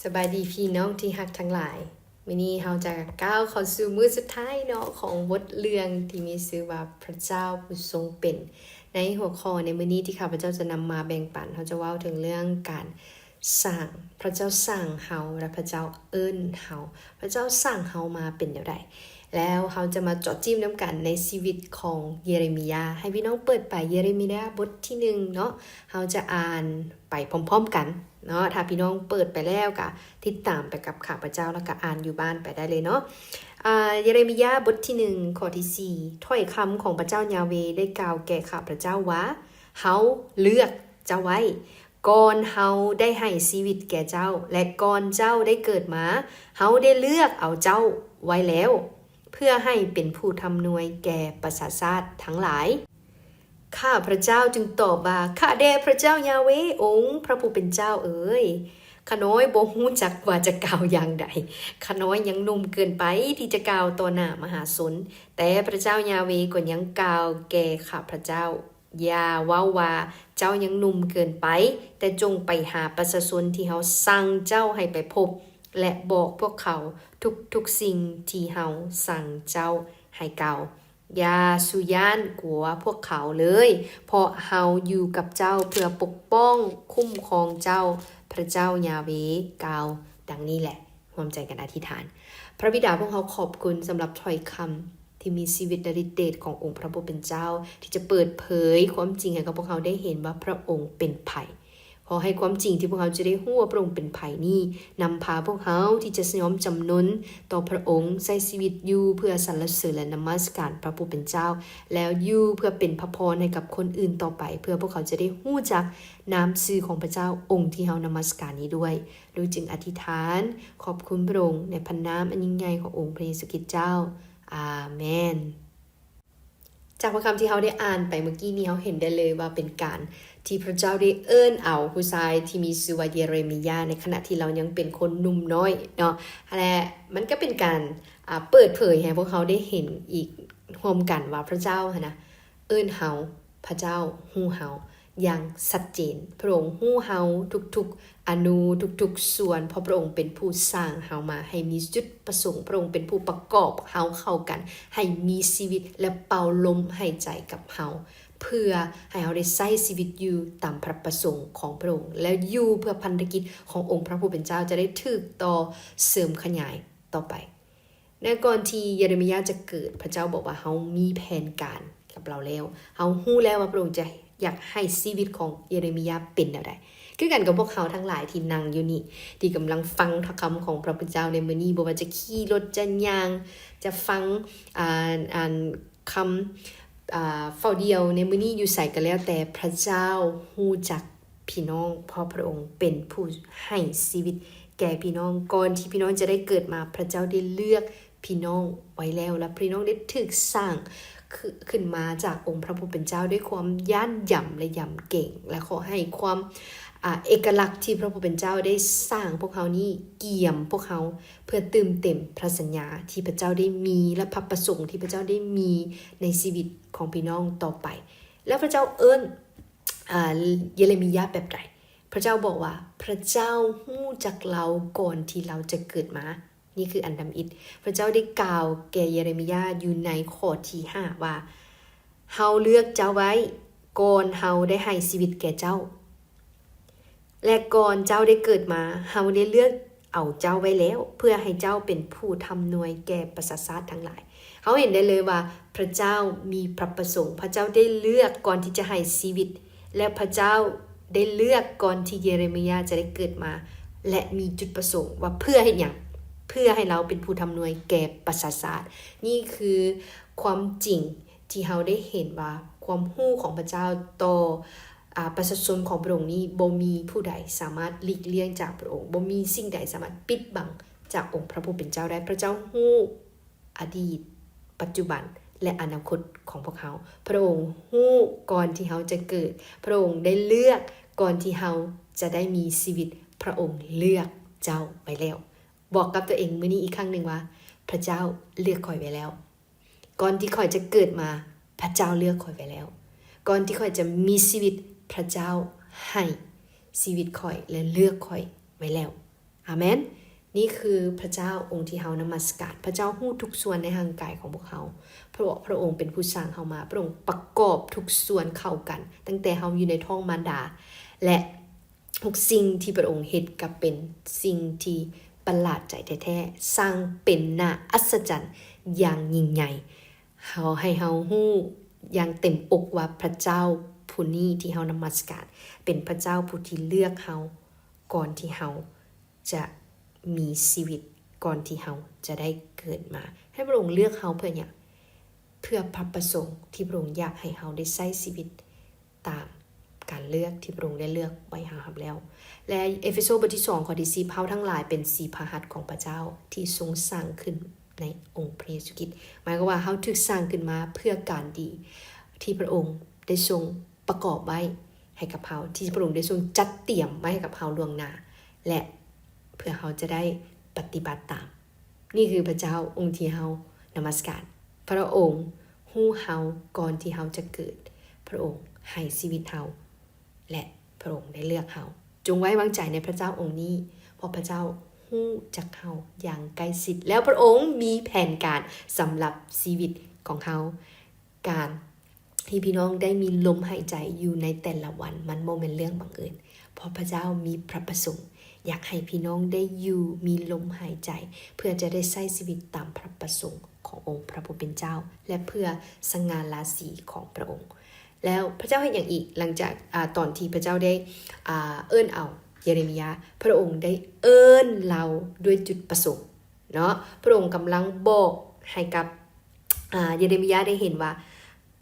ສະບາຍດີພີ່ນ້ອງທີ່ຮັກທັງຫຼາຍ, ມື້ນີ້ເຮົາຈະກ້າວເຂົ້າສູ່ມື້ສຸດທ້າຍເນາະ ຂອງບົດເລື່ອງທີ່ມີຊື່ວ່າ ພະເຈົ້າຜູ້ຊົງເປັນ. ໃນຫົວຂໍ້ໃນມື້ນີ້ທີ່ຂ້າພະເຈົ້າຈະນຳມາແບ່ງປັນ, ເຮົາຈະເວົ້າເຖິງເລື່ອງການສ້າງ, ພະເຈົ້າສ້າງເຮົາ ແລະ ພະເຈົ້າເອີ້ນເຮົາ. ພະເຈົ້າສ້າງເຮົາມາເປັນແນວໃດ? ແລ້ວເຮົາຈະມາເຈາະຈິ້ມນຳກັນໃນຊີວິດຂອງເຢເຣມີຍາ. ໃຫ້ພີ່ນ້ອງເປີດໄປເຢເຣມີຍາບົດທີໜຶ່ງເນາະ, ເຮົາຈະອ່ານໄປພ້ອມໆກັນເນາະ. ຖ້າພີ່ນ້ອງເປີດໄປແລ້ວກະຕິດຕາມໄປກັບຂ້າພະເຈົ້າ ແລ້ວກະອ່ານຢູ່ບ້ານໄປໄດ້ເລີຍເນາະ. ອາ ເຢເຣມີຍາບົດທີໜຶ່ງ ຂໍ້ທີສີ່ ຖ້ອຍຄຳຂອງພະເຈົ້າຍາເວໄດ້ກ່າວແກ່ຂ້າພະເຈົ້າວ່າ, ເຮົາເລືອກເຈົ້າໄວ້ ກ່ອນເຮົາໄດ້ໃຫ້ຊີວິດແກ່ເຈົ້າ ແລະ ກ່ອນເຈົ້າໄດ້ເກີດມາ, ເຮົາໄດ້ເລືອກເອົາເຈົ້າໄວ້ແລ້ວ ເພື່ອໃຫ້ເປັນຜູ້ທຳນວຍແກ່ປະຊາຊາດທັງຫຼາຍ. ຂ້າພະເຈົ້າຈຶ່ງຕອບວ່າ, ຂ້າແດ່ພະເຈົ້າຍາເວ, ອົງພະຜູ້ເປັນເຈົ້າເອີຍ, ຂ້ານ້ອຍບໍ່ຮູ້ຈັກວ່າຈະກ່າວຢ່າງໃດ. ຂ້ານ້ອຍຍັງໜຸ່ມເກີນໄປທີ່ຈະກ່າວຕໍ່ໜ້າມະຫາຊົນ, ແຕ່ພະເຈົ້າຍາເວກໍຍັງກ່າວແກ່ຂ້າພະເຈົ້າ, ຢ່າເວົ້າວ່າເຈົ້າຍັງໜຸ່ມເກີນໄປ, ແຕ່ຈົ່ງໄປຫາປະຊາຊົນທີ່ເຮົາສັ່ງເຈົ້າໃຫ້ໄປພົບ ແລະ ບອກພວກເຂົາທຸກໆສິ່ງທີ່ເຮົາສັ່ງເຈົ້າໃຫ້ກ່າວ. ຢ່າສູ່ຢ້ານກົວພວກເຂົາເລີຍ, ເພາະເຮົາຢູ່ກັບເຈົ້າເພື່ອປົກປ້ອງຄຸ້ມຄອງເຈົ້າ, ພະເຈົ້າຍາເວກ່າວດັ່ງນີ້ແຫຼະ. ຮ່ວມໃຈກັນອະທິຖານ. ພະບິດາ, ພວກເຮົາຂອບຄຸນສຳລັບຖ້ອຍຄຳທີ່ມີຊີວິດ ແລະ ລິດເດດຂອງອົງພະຜູ້ເປັນເຈົ້າ ທີ່ຈະເປີດເຜີຍຄວາມຈິງໃຫ້ກັບພວກເຮົາໄດ້ເຫັນວ່າພະອົງເປັນໃຜ. ຂໍໃຫ້ຄວາມຈິງທີ່ພວກເຮົາຈະໄດ້ຮູ້ວ່າພະອົງເປັນໃຜນີ້ ນຳພາພວກເຮົາທີ່ຈະຍອມຈຳນົນຕໍ່ພະອົງ, ໃຊ້ຊີວິດຢູ່ເພື່ອສັນລະເສີນ ແລະ ນະມັດສະການພະຜູ້ເປັນເຈົ້າ, ແລ້ວຢູ່ເພື່ອເປັນພະພອນໃຫ້ກັບຄົນອື່ນຕໍ່ໄປ, ເພື່ອພວກເຂົາຈະໄດ້ຮູ້ຈັກນາມຊື່ຂອງພະເຈົ້າອົງທີ່ເຮົານະມັດສະການນີ້ດ້ວຍ. ລູກຈຶ່ງອະທິຖານຂອບຄຸນພະອົງໃນພະນາມອັນຍິ່ງໃຫຍ່ຂອງອົງພະເຢຊູຄຣິດເຈົ້າ. ອາເມນ. ຈາກພະຄຳທີ່ເຮົາໄດ້ອ່ານໄປເມື່ອກີ້ນີ້, ເຮົາເຫັນໄດ້ເລີຍວ່າເປັນການທີ່ພະເຈົ້າໄດ້ເອີ້ນເອົາຜູ້ຊາຍທີ່ມີຊື່ວ່າເຢເຣມີຍາ ໃນຂະນະທີ່ລາວຍັງເປັນຄົນໜຸ່ມນ້ອຍເນາະ, ແລະ ມັນກໍເປັນການ ອາ ເປີດເຜີຍໃຫ້ພວກເຮົາໄດ້ເຫັນອີກຮ່ວມກັນວ່າພະເຈົ້າຫັ້ນນະ ເອີ້ນເຮົາ, ພະເຈົ້າຮູ້ເຮົາຢ່າງຊັດເຈນ. ພະອົງຮູ້ເຮົາທຸກໆອະນູ, ທຸກໆສ່ວນ, ເພາະພະອົງເປັນຜູ້ສ້າງເຮົາມາໃຫ້ມີຈຸດປະສົງ. ພະອົງເປັນຜູ້ປະກອບເຮົາເຂົ້າກັນໃຫ້ມີຊີວິດ ແລະ ເປົ່າລົມຫາຍໃຈກັບເຮົາ ເພື່ອໃຫ້ເຮົາໄດ້ໃຊ້ຊີວິດຢູ່ຕາມພະປະສົງຂອງພະອົງ ແລະ ຢູ່ເພື່ອພັນທະກິດຂອງອົງພະຜູ້ເປັນເຈົ້າຈະໄດ້ຖືກຕໍ່ເສີມຂະຫຍາຍຕໍ່ໄປ. ໃນກ່ອນທີ່ເຢເຣມີຍາຈະເກີດ, ພະເຈົ້າບອກວ່າເຮົາມີແຜນການກັບລາວແລ້ວ. ເຮົາຮູ້ແລ້ວວ່າພະອົງຈະຢາກໃຫ້ຊີວິດຂອງເຢເຣມີຍາເປັນແນວໃດ. ຄືກັນກັບພວກເຮົາທັງຫຼາຍທີ່ນັ່ງຢູ່ນີ້, ທີ່ກຳລັງຟັງພະຄຳຂອງພະພຸດທະເຈົ້າໃນມື້ນີ້, ບໍ່ວ່າຈະຂີ່ລົດ, ຈະຍ່າງ, ຈະຟັງ ອ່າ ອ່ານຄຳ ອ່າ ເຝົ້າດ່ຽວໃນມື້ນີ້ຢູ່ໃສກໍແລ້ວແຕ່, ພະເຈົ້າຮູ້ຈັກ ພີ່ນ້ອງ, ເພາະພະອົງເປັນຜູ້ໃຫ້ຊີວິດແກ່ພີ່ນ້ອງ. ກ່ອນທີ່ພີ່ນ້ອງຈະໄດ້ເກີດມາ, ພະເຈົ້າໄດ້ເລືອກພີ່ນ້ອງໄວ້ແລ້ວ, ແລະ ພີ່ນ້ອງໄດ້ຖືກສ້າງຂຶ້ນ ຂຶ້ນມາຈາກອົງພະຜູ້ເປັນເຈົ້າດ້ວຍຄວາມຢ້ານຢຳ ແລະ ຢຳເກງ. ແລະ ຂໍໃຫ້ຄວາມ ອາ ເອກະລັກທີ່ພະຜູ້ເປັນເຈົ້າໄດ້ສ້າງພວກເຮົານີ້ ກຽມພວກເຮົາເພື່ອຕື່ມເຕັມພະສັນຍາທີ່ພະເຈົ້າໄດ້ມີ ແລະ ພະປະສົງທີ່ພະເຈົ້າໄດ້ມີໃນຊີວິດຂອງພີ່ນ້ອງຕໍ່ໄປ. ແລ້ວພະເຈົ້າເອີ້ນ ອາ ເຢເຣມີຍາແບບໃດ? ພະເຈົ້າບອກວ່າ ພະເຈົ້າຮູ້ຈັກລາວກ່ອນທີ່ລາວຈະເກີດມາ. ນີ້ຄືອັນທຳອິດ. ພະເຈົ້າໄດ້ກ່າວແກ່ເຢເຣມີຍາຢູ່ໃນຂໍ້ທີຫ້າວ່າ, ເຮົາເລືອກເຈົ້າໄວ້ກ່ອນເຮົາໄດ້ໃຫ້ຊີວິດແກ່ເຈົ້າ. ແລະ ກ່ອນເຈົ້າໄດ້ເກີດມາ, ເຮົາໄດ້ເລືອກເອົາເຈົ້າໄວ້ແລ້ວ ເພື່ອໃຫ້ເຈົ້າເປັນຜູ້ທຳນວຍແກ່ປະຊາຊາດທັງຫຼາຍ. ເຮົາເຫັນໄດ້ເລີຍວ່າພະເຈົ້າມີພະປະສົງ, ພະເຈົ້າໄດ້ເລືອກກ່ອນທີ່ຈະໃຫ້ຊີວິດ, ແລະ ພະເຈົ້າໄດ້ເລືອກກ່ອນທີ່ເຢເຣມີຍາຈະໄດ້ເກີດມາ ແລະ ມີຈຸດປະສົງວ່າເພື່ອເຮັດຫຍັງ? ເພື່ອໃຫ້ລາວເປັນຜູ້ທຳນວຍແກ່ປະຊາຊາດ. ນີ້ຄືຄວາມຈິງ ທີ່ເຮົາໄດ້ເຫັນວ່າຄວາມຮູ້ຂອງພະເຈົ້າຕໍ່ ອາ ປະຊາຊົນຂອງພະອົງນີ້ ບໍ່ມີຜູ້ໃດສາມາດຫຼີກລ່ຽງຈາກພະອົງ, ບໍ່ມີສິ່ງໃດສາມາດປິດບັງຈາກອົງພະຜູ້ເປັນເຈົ້າໄດ້. ພະເຈົ້າຮູ້ອະດີດ, ປັດຈຸບັນ ແລະ ອະນາຄົດຂອງພວກເຮົາ. ພະອົງຮູ້ກ່ອນທີ່ເຮົາຈະເກີດ, ພະອົງໄດ້ເລືອກກ່ອນທີ່ເຮົາຈະໄດ້ມີຊີວິດ, ພະອົງເລືອກເຈົ້າໄວ້ແລ້ວ. ບອກກັບຕົວເອງມື້ນີ້ອີກຄັ້ງໜຶ່ງວ່າ, ພະເຈົ້າເລືອກຂ້ອຍໄວ້ແລ້ວ. ກ່ອນທີ່ຂ້ອຍຈະເກີດມາ, ພະເຈົ້າເລືອກຂ້ອຍໄວ້ແລ້ວ. ກ່ອນທີ່ຂ້ອຍຈະມີຊີວິດ, ພະເຈົ້າໃຫ້ຊີວິດຂ້ອຍ ແລະ ເລືອກຂ້ອຍໄວ້ແລ້ວ. ອາເມນ. ນີ້ຄືພະເຈົ້າອົງທີ່ເຮົານະມັດສະການ. ພະເຈົ້າຮູ້ທຸກສ່ວນໃນຮ່າງກາຍຂອງພວກເຮົາ, ເພາະພະອົງເປັນຜູ້ສ້າງເຮົາມາ. ພະອົງປະກອບທຸກສ່ວນເຂົ້າກັນ, ຕັ້ງແຕ່ເຮົາຢູ່ໃນທ້ອງມານດາ ແລະ ທຸກສິ່ງທີ່ພະອົງເຮັດກໍເປັນສິ່ງທີ່ປະຫຼາດໃຈແທ້ໆ, ຊ່າງເປັນໜ້າອັດສະຈັນຢ່າງຍິ່ງໃຫຍ່. ເຮົາ ໃຫ້ເຮົາຮູ້ຢ່າງເຕັມອົກວ່າພະເຈົ້າຜູ້ນີ້ທີ່ເຮົານະມັດສະການ ເປັນພະເຈົ້າຜູ້ທີ່ເລືອກເຮົາ ກ່ອນທີ່ເຮົາຈະມີຊີວິດ, ກ່ອນທີ່ເຮົາຈະໄດ້ເກີດມາ. ໃຫ້ພະອົງເລືອກເຮົາເພື່ອຫຍັງ? ເພື່ອພະປະສົງທີ່ພະອົງຢາກໃຫ້ເຮົາໄດ້ໃຊ້ຊີວິດຕາມການເລືອກທີ່ພະອົງໄດ້ເລືອກໄວ້ໃຫ້ເຮົາແລ້ວ. ແລະ ເອເຟໂຊບົດທີສອງ ຂໍ້ທີສິບ, ເຮົາທັງຫຼາຍເປັນສີພະຫັດຂອງພະເຈົ້າທີ່ຊົງສ້າງຂຶ້ນໃນອົງພະເຢຊູຄຣິດ. ໝາຍຄວາມວ່າເຮົາຖືກສ້າງຂຶ້ນມາເພື່ອການດີທີ່ພະອົງໄດ້ຊົງປະກອບໄວ້ ໃຫ້ກັບເຮົາ, ທີ່ພະອົງໄດ້ຊົງຈັດຕຽມໄວ້ໃຫ້ກັບເຮົາລ່ວງໜ້າ ແລະ ເພື່ອເຮົາຈະໄດ້ປະຕິບັດຕາມ. ນີ້ຄືພະເຈົ້າອົງທີ່ເຮົານະມັດສະການ. ພະອົງຮູ້ເຮົາກ່ອນທີ່ເຮົາຈະເກີດ. ພະອົງໃຫ້ຊີວິດເຮົາ ແລະ ພະອົງໄດ້ເລືອກເຮົາ. ຈົ່ງໄວ້ວາງໃຈໃນພະເຈົ້າອົງນີ້, ເພາະພະເຈົ້າຮູ້ຈັກເຮົາຢ່າງໃກ້ຊິດ ແລ້ວພະອົງມີແຜນການສຳລັບຊີວິດຂອງເຮົາ. ການທີ່ພີ່ນ້ອງໄດ້ມີລົມຫາຍໃຈຢູ່ໃນແຕ່ລະວັນ ມັນບໍ່ແມ່ນເລື່ອງບັງເອີນ, ເພາະພະເຈົ້າມີພະປະສົງ ຢາກໃຫ້ພີ່ນ້ອງໄດ້ຢູ່ມີລົມຫາຍໃຈ ເພື່ອຈະໄດ້ໃຊ້ຊີວິດຕາມພະປະສົງຂອງອົງພະຜູ້ເປັນເຈົ້າ ແລະ ເພື່ອສະຫງ່າລາສີຂອງພະອົງ. ແລ້ວພະເຈົ້າເຮັດຫຍັງອີກ? ຫຼັງຈາກ ອາ ຕອນທີ່ພະເຈົ້າໄດ້ ອາ ເອີ້ນເອົາເຢເຣມີຍາ, ພະອົງໄດ້ເອີ້ນລາວດ້ວຍຈຸດປະສົງເນາະ. ພະອົງກຳລັງບອກໃຫ້ກັບ ອາ ເຢເຣມີຍາໄດ້ເຫັນວ່າ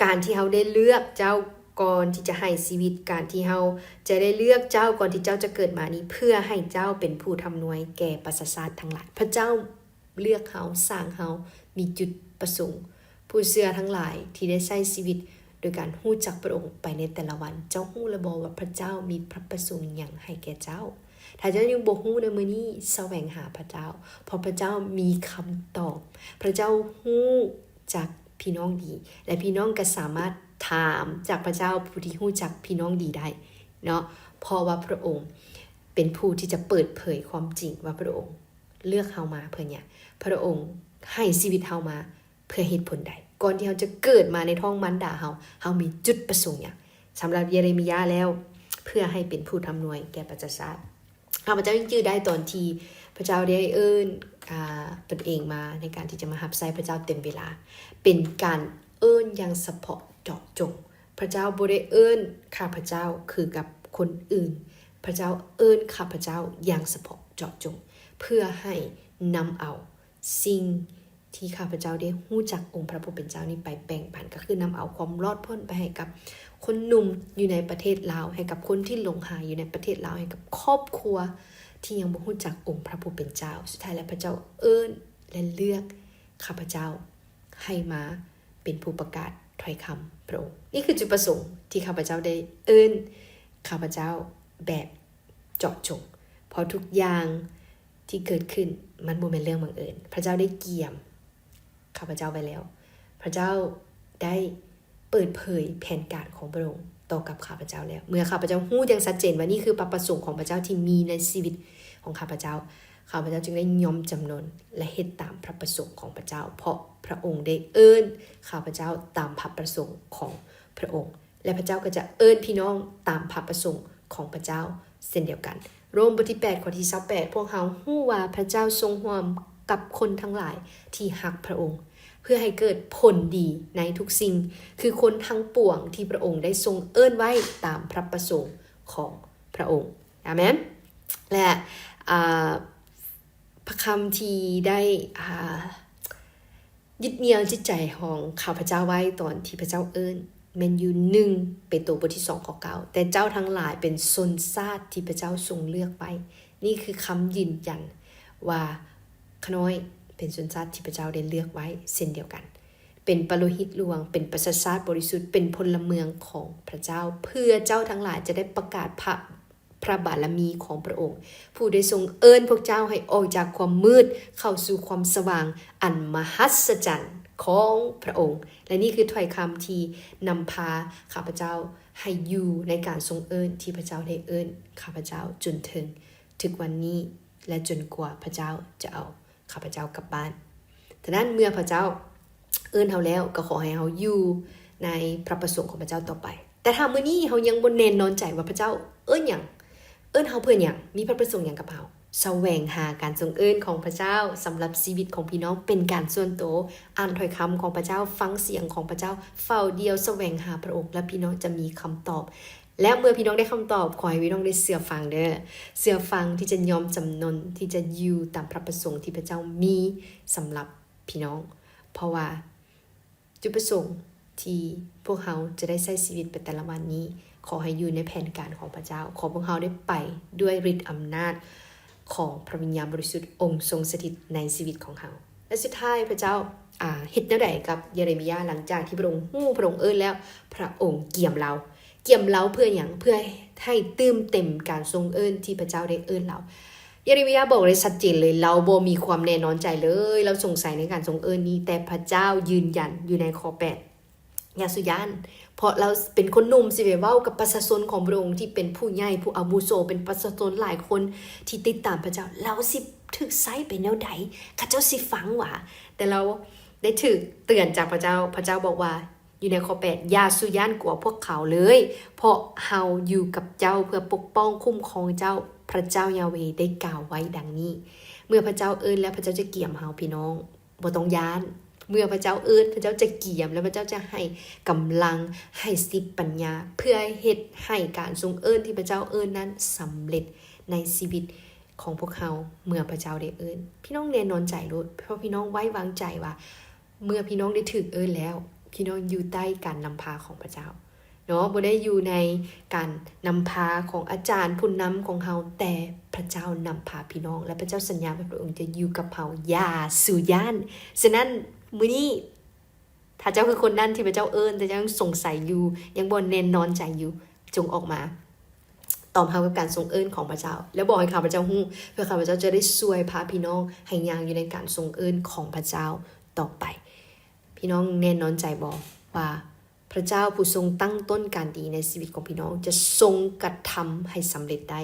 ການທີ່ເຮົາໄດ້ເລືອກເຈົ້າກ່ອນທີ່ຈະໃຫ້ຊີວິດ, ການທີ່ເຮົາຈະໄດ້ເລືອກເຈົ້າກ່ອນທີ່ເຈົ້າຈະເກີດມານີ້ ເພື່ອໃຫ້ເຈົ້າເປັນຜູ້ທຳນວຍແກ່ປະຊາຊາດທັງຫຼາຍ. ພະເຈົ້າເລືອກເຮົາ, ສ້າງເຮົາ, ມີຈຸດປະສົງ. ຜູ້ເຊື່ອທັງຫຼາຍທີ່ໄດ້ໃຊ້ຊີວິດໂດຍການຮູ້ຈັກພະອົງໄປໃນແຕ່ລະວັນ, ເຈົ້າຮູ້ແລ້ວບໍ່ວ່າພະເຈົ້າມີພະປະສົງຫຍັງໃຫ້ແກ່ເຈົ້າ? ຖ້າເຈົ້າຍັງບໍ່ຮູ້ໃນມື້ນີ້, ສະແຫວງຫາພະເຈົ້າ, ເພາະພະເຈົ້າມີຄຳຕອບ. ພະເຈົ້າຮູ້ຈັກພີ່ນ້ອງດີ ແລະ ພີ່ນ້ອງກໍສາມາດຖາມຈາກພະເຈົ້າຜູ້ທີ່ຮູ້ຈັກພີ່ນ້ອງດີໄດ້ເນາະ, ເພາະວ່າພະອົງເປັນຜູ້ທີ່ຈະເປີດເຜີຍຄວາມຈິງວ່າພະອົງເລືອກເຮົາມາເພື່ອຫຍັງ, ພະອົງໃຫ້ຊີວິດເຮົາມາ ເພື່ອເຫດຜົນໃດ? ກ່ອນທີ່ເຮົາຈະເກີດມາໃນທ້ອງມານດາເຮົາ, ເຮົາມີຈຸດປະສົງຫຍັງ? ສຳລັບເຢເຣມີຍາແລ້ວ, ເພື່ອໃຫ້ເປັນຜູ້ທຳນວຍແກ່ປະຊາຊາດ. ຂ້າພະເຈົ້າຍັງຈື່ໄດ້ຕອນທີ່ພະເຈົ້າໄດ້ເອີ້ນ ອາ ຕົນເອງມາໃນການທີ່ຈະມາຮັບໃຊ້ພະເຈົ້າເຕັມເວລາ, ເປັນການເອີ້ນຢ່າງສະເພາະເຈາະຈົງ. ພະເຈົ້າບໍ່ໄດ້ເອີ້ນຂ້າພະເຈົ້າຄືກັບຄົນອື່ນ. ພະເຈົ້າເອີ້ນຂ້າພະເຈົ້າຢ່າງສະເພາະເຈາະຈົງ ເພື່ອໃຫ້ນຳເອົາສິ່ງ ທີ່ຂ້າພະເຈົ້າໄດ້ຮູ້ຈັກອົງພະຜູ້ເປັນເຈົ້ານີ້ໄປແບ່ງປັນ, ກໍຄືນຳເອົາຄວາມລອດພົ້ນໄປໃຫ້ກັບຄົນໜຸ່ມຢູ່ໃນປະເທດລາວ, ໃຫ້ກັບຄົນທີ່ຫຼົງຫາຍຢູ່ໃນປະເທດລາວ, ໃຫ້ກັບຄອບຄົວທີ່ຍັງບໍ່ຮູ້ຈັກອົງພະຜູ້ເປັນເຈົ້າ. ສຸດທ້າຍແລ້ວພະເຈົ້າເອີ້ນ ແລະ ເລືອກຂ້າພະເຈົ້າໃຫ້ມາເປັນຜູ້ປະກາດຖ້ອຍຄຳພະອົງ. ນີ້ຄືຈຸດປະສົງທີ່ຂ້າພະເຈົ້າໄດ້ເອີ້ນຂ້າພະເຈົ້າແບບເຈາະຈົງ, ເພາະທຸກຢ່າງ ທີ່ເກີດຂຶ້ນມັນບໍ່ແມ່ນເລື່ອງບັງເອີນ. ພະເຈົ້າໄດ້ກຽມຂ້າພະເຈົ້າໄວ້ແລ້ວ. ພະເຈົ້າໄດ້ເປີດເຜີຍແຜນການຂອງພະອົງຕໍ່ກັບຂ້າພະເຈົ້າແລ້ວ. ເມື່ອຂ້າພະເຈົ້າຮູ້ຢ່າງຊັດເຈນວ່ານີ້ຄືພະປະສົງຂອງພະເຈົ້າທີ່ມີໃນຊີວິດຂອງຂ້າພະເຈົ້າ, ຂ້າພະເຈົ້າຈຶ່ງໄດ້ຍອມຈຳນົນ ແລະ ເຮັດຕາມພະປະສົງຂອງພະເຈົ້າ, ເພາະພະອົງໄດ້ເອີ້ນຂ້າພະເຈົ້າຕາມພະປະສົງຂອງພະອົງ. ແລະ ພະເຈົ້າກໍຈະເອີ້ນພີ່ນ້ອງຕາມພະປະສົງຂອງພະເຈົ້າເຊັ່ນດຽວກັນ. ໂຣມບົດທີແປດ ຂໍ້ທີຊາວແປດ, ພວກເຮົາຮູ້ວ່າພະເຈົ້າຊົງຮ່ວມກັບຄົນທັງຫຼາຍທີ່ຮັກພະອົງ, ເພື່ອໃຫ້ເກີດຜົນດີໃນທຸກສິ່ງ, ຄືຄົນທັງປວງທີ່ພະອົງໄດ້ຊົງເອີ້ນໄວ້ຕາມພະປະສົງຂອງພະອົງ. ອາເມນ. ແລະ ອາ ພະຄຳທີ່ໄດ້ ອາ ຍຶດໜ່ຽວຈິດໃຈຂອງຂ້າພະເຈົ້າໄວ້ຕອນທີ່ພະເຈົ້າເອີ້ນ ແມ່ນຢູ່ໜຶ່ງເປໂຕ ບົດທີສອງ ຂໍ້ເກົ້າ, ແຕ່ເຈົ້າທັງຫຼາຍເປັນຊົນຊາດທີ່ພະເຈົ້າຊົງເລືອກໄວ້. ນີ້ຄືຄຳຢືນຢັນວ່າຂ້ານ້ອຍເປັນຊົນຊາດທີ່ພະເຈົ້າໄດ້ເລືອກໄວ້ເຊັ່ນດຽວກັນ, ເປັນປະໂລຫິດຫຼວງ, ເປັນປະຊາຊາດບໍລິສຸດ, ເປັນພົນລະເມືອງຂອງພະເຈົ້າ, ເພື່ອເຈົ້າທັງຫຼາຍຈະໄດ້ປະກາດພະ ພະບາລະມີຂອງພະອົງ, ຜູ້ໄດ້ຊົງເອີ້ນພວກເຈົ້າໃຫ້ອອກຈາກຄວາມມືດເຂົ້າສູ່ຄວາມສະຫວ່າງອັນມະຫັດສະຈັນຂອງພະອົງ. ແລະ ນີ້ຄືຖ້ອຍຄຳທີ່ນຳພາຂ້າພະເຈົ້າໃຫ້ຢູ່ໃນການຊົງເອີ້ນທີ່ພະເຈົ້າໄດ້ເອີ້ນຂ້າພະເຈົ້າຈົນເຖິງທຸກວັນນີ້. ແລະ ຈົນກວ່າພະເຈົ້າຈະເອົາຂ້າພະເຈົ້າກັບບ້ານ. ສະນັ້ນເມື່ອພະເຈົ້າເອີ້ນເຮົາແລ້ວ ກໍຂໍໃຫ້ເຮົາຢູ່ໃນພະປະສົງຂອງພະເຈົ້າຕໍ່ໄປ. ແຕ່ຖ້າມື້ນີ້ເຮົາຍັງບໍ່ແນ່ນອນໃຈວ່າພະເຈົ້າເອີ້ນຫຍັງ, ເອີ້ນເຮົາເພື່ອຫຍັງ, ມີພະປະສົງຫຍັງກັບເຮົາ, ສະແຫວງຫາການຊົງເອີ້ນຂອງພະເຈົ້າສຳລັບຊີວິດຂອງພີ່ນ້ອງເປັນການສ່ວນໂຕ, ອ່ານຖ້ອຍຄຳຂອງພະເຈົ້າ, ຟັງສຽງຂອງພະເຈົ້າ, ເຝົ້າດ່ຽວສະແຫວງຫາພະອົງ ແລະ ພີ່ນ້ອງຈະມີຄຳຕອບ. ແລ້ວເມື່ອພີ່ນ້ອງໄດ້ຄຳຕອບ, ຂໍໃຫ້ພີ່ນ້ອງໄດ້ເຊື່ອຟັງເດີ້, ເຊື່ອຟັງທີ່ຈະຍອມຈຳນົນທີ່ຈະຢູ່ຕາມພະປະສົງທີ່ພະເຈົ້າມີສຳລັບພີ່ນ້ອງ. ເພາະວ່າຈຸດປະສົງທີ່ພວກເຮົາຈະໄດ້ໃຊ້ຊີວິດໄປແຕ່ລະວັນນີ້ ຂໍໃຫ້ຢູ່ໃນແຜນການຂອງພະເຈົ້າ. ຂໍພວກເຮົາໄດ້ໄປດ້ວຍລິດອຳນາດຂອງພະວິນຍານບໍລິສຸດ ອົງຊົງສະຖິດໃນຊີວິດຂອງເຮົາ. ແລະ ສຸດທ້າຍພະເຈົ້າ ອາ ເຮັດແນວໃດກັບເຢເຣມີຍາ? ຫຼັງຈາກທີ່ພະອົງຮູ້, ພະອົງເອີ້ນແລ້ວ, ພະອົງກຽມລາວ. ກຽມລາວເພື່ອຫຍັງ? ເພື່ອໃຫ້ຕື່ມເຕັມການຊົງເອີ້ນທີ່ພະເຈົ້າໄດ້ເອີ້ນລາວ. ເຢເຣມີຍາບອກໄດ້ຊັດເຈນເລີຍ, ລາວບໍ່ມີຄວາມແນ່ນອນໃຈເລີຍ, ລາວສົງໄສໃນການຊົງເອີ້ນນີ້, ແຕ່ພະເຈົ້າຢືນຢັນຢູ່ໃນຂໍ້ແປດ, ຢ່າສູ່ຢ້ານ, ເພາະລາວເປັນຄົນໜຸ່ມ, ຊິໄປເວົ້າກັບປະຊາຊົນຂອງພະອົງທີ່ເປັນຜູ້ໃຫຍ່, ຜູ້ອາວຸໂສ, ເປັນປະຊາຊົນຫຼາຍຄົນທີ່ຕິດຕາມພະເຈົ້າ, ລາວຊິຖືກໃຊ້ໄປແນວໃດ? ເຂົາເຈົ້າຊິຟັງຫວາ? ແຕ່ລາວໄດ້ຖືກເຕືອນຈາກພະເຈົ້າ, ພະເຈົ້າບອກວ່າ ຢູ່ໃນຂໍ້ແປດ, ຢ່າສູ່ຢ້ານກົວພວກເຂົາເລີຍ, ເພາະເຮົາຢູ່ກັບເຈົ້າເພື່ອປົກປ້ອງຄຸ້ມຄອງເຈົ້າ, ພະເຈົ້າຢາເວໄດ້ກ່າວໄວ້ດັ່ງນີ້. ເມື່ອພະເຈົ້າເອີ້ນແລ້ວ, ພະເຈົ້າຈະກຽມເຮົາ, ພີ່ນ້ອງ, ບໍ່ຕ້ອງຢ້ານ. ເມື່ອພະເຈົ້າເອີ້ນ, ພະເຈົ້າຈະກຽມ ແລະ ພະເຈົ້າຈະໃຫ້ກຳລັງ, ໃຫ້ສະຕິປັນຍາ ເພື່ອເຮັດໃຫ້ການຊົງເອີ້ນທີ່ພະເຈົ້າເອີ້ນນັ້ນສຳເລັດໃນຊີວິດຂອງພວກເຮົາ ເມື່ອພະເຈົ້າໄດ້ເອີ້ນ. ພີ່ນ້ອງແນ່ນອນໃຈໂລດ, ເພາະພີ່ນ້ອງໄວ້ວາງໃຈວ່າ ເມື່ອພີ່ນ້ອງໄດ້ຖືກເອີ້ນແລ້ວ, ພີ່ນ້ອງຢູ່ໃຕ້ການນຳພາຂອງພະເຈົ້າເນາະ, ບໍ່ໄດ້ຢູ່ໃນການນຳພາຂອງອາຈານຜູ້ນຳຂອງເຮົາ, ແຕ່ພະເຈົ້ານຳພາພີ່ນ້ອງ ແລະ ພະເຈົ້າສັນຍາວ່າພະອົງຈະຢູ່ກັບເຮົາຢ່າສູ່ຢ້ານ. ສະນັ້ນ ມື້ນີ້ ຖ້າເຈົ້າຄືຄົນນັ້ນທີ່ພະເຈົ້າເອີ້ນ, ແຕ່ເຈົ້າຍັງສົງໄສຢູ່, ຍັງບໍ່ແນ່ນອນໃຈຢູ່, ຈົ່ງອອກມາ ຕອບຮັບກັບການຊົງເອີ້ນຂອງພະເຈົ້າ ແລະ ບອກໃຫ້ຂ້າພະເຈົ້າຮູ້, ເພື່ອຂ້າພະເຈົ້າຈະໄດ້ຊ່ວຍພາພີ່ນ້ອງໃຫ້ຍ່າງຢູ່ໃນການຊົງເອີ້ນຂອງພະເຈົ້າຕໍ່ໄປ. ພີ່ນ້ອງແນ່ນອນໃຈບໍ່ວ່າ ພະເຈົ້າຜູ້ຊົງຕັ້ງຕົ້ນການດີໃນຊີວິດຂອງພີ່ນ້ອງ ຈະຊົງກະທຳໃຫ້ສຳເລັດໄດ້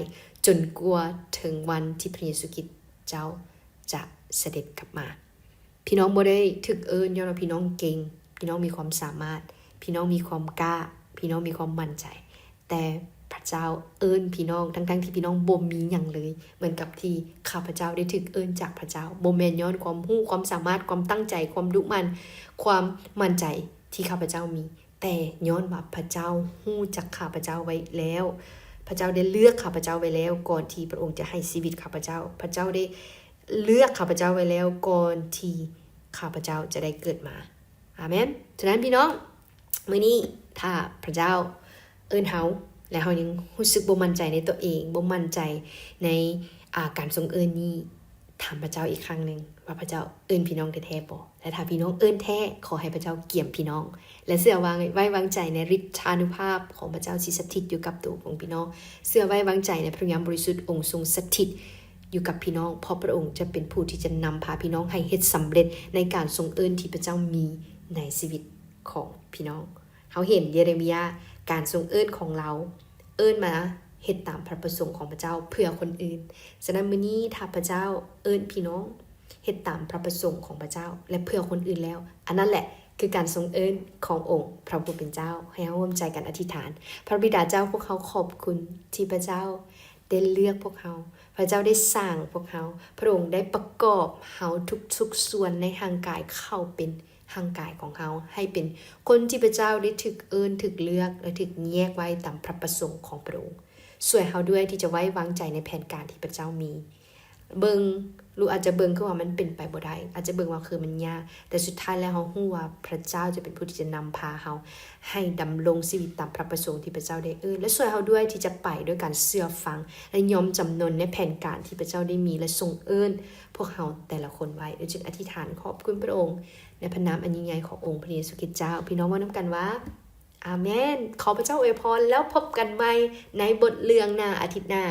ຈົນກວ່າເຖິງວັນທີ່ພະເຢຊູຄຣິດເຈົ້າຈະສະເດັດກັບມາ? ພີ່ນ້ອງບໍ່ໄດ້ຖືກເອີ້ນຍ້ອນວ່າພີ່ນ້ອງເກັ່ງ, ພີ່ນ້ອງມີຄວາມສາມາດ, ພີ່ນ້ອງມີຄວາມກ້າ, ພີ່ນ້ອງມີຄວາມໝັ້ນໃຈ, ແຕ່ພະເຈົ້າເອີ້ນພີ່ນ້ອງ ທັງໆທີ່ພີ່ນ້ອງບໍ່ມີຫຍັງເລີຍ, ເໝືອນກັບທີ່ຂ້າພະເຈົ້າໄດ້ຖືກເອີ້ນຈາກພະເຈົ້າ, ບໍ່ແມ່ນຍ້ອນຄວາມຮູ້, ຄວາມສາມາດ, ຄວາມຕັ້ງໃຈ, ຄວາມດຸໝັ່ນ, ຄວາມໝັ້ນໃຈທີ່ຂ້າພະເຈົ້າມີ, ແຕ່ຍ້ອນວ່າພະເຈົ້າຮູ້ຈັກຂ້າພະເຈົ້າໄວ້ແລ້ວ. ພະເຈົ້າໄດ້ເລືອກຂ້າພະເຈົ້າໄວ້ແລ້ວ ກ່ອນທີ່ພະອົງຈະໃຫ້ຊີວິດຂ້າພະເຈົ້າ. ພະເຈົ້າໄດ້ເລືອກຂ້າພະເຈົ້າໄວ້ແລ້ວ ກ່ອນທີ່ຂ້າພະເຈົ້າຈະໄດ້ເກີດມາ. ອາເມນ. ສະນັ້ນພີ່ນ້ອງ, ມື້ນີ້ຖ້າພະເຈົ້າເອີ້ນເຮົາ ແລະ ເຮົາຍັງຮູ້ສຶກບໍ່ໝັ້ນໃຈໃນຕົວເອງ, ບໍ່ໝັ້ນໃຈໃນ ອາ ການຊົງເອີ້ນນີ້, ຖາມພະເຈົ້າອີກຄັ້ງໜຶ່ງວ່າພະເຈົ້າເອີ້ນພີ່ນ້ອງແທ້ໆບໍ່? ແລະ ຖ້າພີ່ນ້ອງເອີ້ນແທ້, ຂໍໃຫ້ພະເຈົ້າກຽມພີ່ນ້ອງ ແລະ ເຊື່ອວ່າໄວ້ວາງໃຈໃນລິດທານຸພາບຂອງພະເຈົ້າທີ່ສະຖິດຢູ່ກັບຕົວຂອງພີ່ນ້ອງ. ເຊື່ອໄວ້ວາງໃຈໃນພະວິນຍານບໍລິສຸດ ອົງຊົງສະຖິດຢູ່ກັບພີ່ນ້ອງ, ເພາະພະອົງຈະເປັນຜູ້ທີ່ຈະນຳພາພີ່ນ້ອງໃຫ້ເຮັດສຳເລັດໃນການຊົງເອີ້ນທີ່ພະເຈົ້າມີໃນຊີວິດຂອງພີ່ນ້ອງ. ເຮົາເຫັນເຢເຣມີຍາ, ການຊົງເອີ້ນຂອງລາວ ເອີ້ນມາເຮັດຕາມພະປະສົງຂອງພະເຈົ້າເພື່ອຄົນອື່ນ. ສະນັ້ນ ມື້ນີ້ຖ້າພະເຈົ້າເອີ້ນພີ່ນ້ອງເຮັດຕາມພະປະສົງຂອງພະເຈົ້າ ແລະ ເພື່ອຄົນອື່ນແລ້ວ, ອັນນັ້ນແຫຼະຄືການຊົງເອີ້ນຂອງອົງພະຜູ້ເປັນເຈົ້າ. ໃຫ້ເຮົາຮ່ວມໃຈກັນອະທິຖານ. ພະບິດາເຈົ້າ, ພວກເຮົາຂອບຄຸນທີ່ພະເຈົ້າໄດ້ເລືອກພວກເຮົາ, ພະເຈົ້າໄດ້ສ້າງພວກເຮົາ, ພະອົງໄດ້ປະກອບເຮົາທຸກໆສ່ວນໃນຮ່າງກາຍເຂົ້າເປັນ ຮ່າງກາຍຂອງເຮົາ ໃຫ້ເປັນຄົນທີ່ພະເຈົ້າໄດ້ຖືກເອີ້ນ, ຖືກເລືອກ ແລະ ຖືກແຍກໄວ້ຕາມພະປະສົງຂອງພະອົງ. ຊ່ວຍເຮົາດ້ວຍທີ່ຈະໄວ້ວາງໃຈໃນແຜນການທີ່ພະເຈົ້າມີ. ເບິ່ງ, ລູກອາດຈະເບິ່ງຄືວ່າມັນເປັນໄປບໍ່ໄດ້, ອາດຈະເບິ່ງວ່າຄືມັນຍາກ, ແຕ່ສຸດທ້າຍແລ້ວເຮົາຮູ້ວ່າພະເຈົ້າຈະເປັນຜູ້ທີ່ຈະນຳພາເຮົາໃຫ້ດຳລົງຊີວິດຕາມພະປະສົງທີ່ພະເຈົ້າໄດ້ເອີ້ນ, ແລະ ຊ່ວຍເຮົາດ້ວຍທີ່ຈະໄປດ້ວຍການເຊື່ອຟັງ ແລະ ຍອມຈຳນົນໃນແຜນການທີ່ພະເຈົ້າໄດ້ມີ ແລະ ຊົງເອີ້ນພວກເຮົາແຕ່ລະຄົນໄວ້. ເອີ ຈຶ່ງອະທິຖານຂອບຄຸນພະອົງ ໃນພະນາມອັນຍິ່ງໃຫຍ່ຂອງອົງພະເຢຊູຄຣິດເຈົ້າ. ພີ່ນ້ອງເວົ້ານຳກັນວ່າ ອາເມນ. ຂໍພະເຈົ້າອວຍພອນ ແລ້ວພົບກັນໃໝ່ໃນບົດເລື່ອງໜ້າອາທິດໜ້າ.